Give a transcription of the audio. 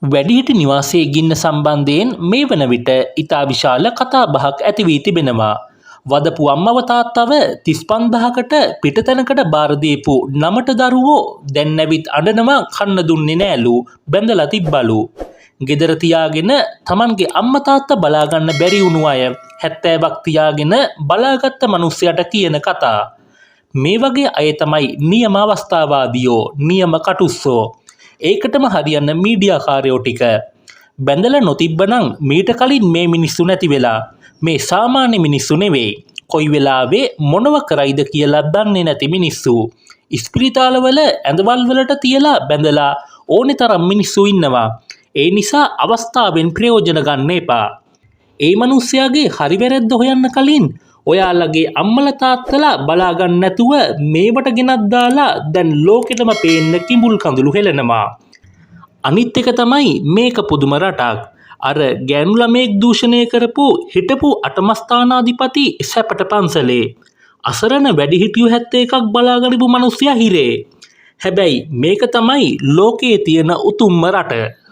වැඩිහිටි නිවාසයේ ගින්න සම්බන්ධයෙන් මේ වන විට ඉතා විශාල කතාබහක් ඇති වී තිබෙනවා. වදපු අම්මව තාත්තව 35,000කට පිටතැනකට බාර දීපු නමට දරුවෝ දැන් ඇවිත් අඬනවා කන්න දුන්නේ නෑලු, බැඳලා තිබ්බලු. ගෙදර තියාගෙන තමන්ගේ අම්මා තාත්තා බලාගන්න බැරි වුණු අය 70ක් තියාගෙන බලාගත්ත මනුස්සයට කියන කතා. මේ වගේ අය තමයි නියම අවස්ථාවාදියෝ, නියම කටුස්සෝ. ඒකටම හරියන්න මීඩියාකාරයෝ ටික. බැඳලා නොතිබ්බනම් මීට කලින් මේ මිනිස්සු නැති වෙලා. මේ සාමාන්‍ය මිනිස්සු නෙවෙයි. කොයි වෙලාවේ මොනව කරයිද කියලා දන්නේ නැති මිනිස්සු. ඉස්පිරිතාලවල ඇඳවල් වලට තියලා බැඳලා ඕනෙ තරම් මිනිස්සු ඉන්නවා. ඒ නිසා අවස්ථාවෙන් ප්‍රයෝජන ගන්න එපා. ඒ මනුස්සයාගේ හරි වැරැද්ද හොයන්න කලින් ඔයාලගේ අම්මලා තාත්තලා බලාගන්න නැතුව මේවට ගෙනත් දාලා දැන් ලෝකෙටම පේන්න කිඹුල් කඳුළු හෙලනවා. අනිත් එක තමයි මේක පුදුම රටක්. අර ගෑනු ළමයෙක් දූෂණය කරපු හිටපු අටමස්ථානාධිපති සැපට පන්සලේ. අසරණ වැඩිහිටියෝ 71ක් බලාගනිපු මනුස්සයා හිරේ. හැබැයි මේක තමයි ලෝකයේ තියෙන උතුම්ම රට.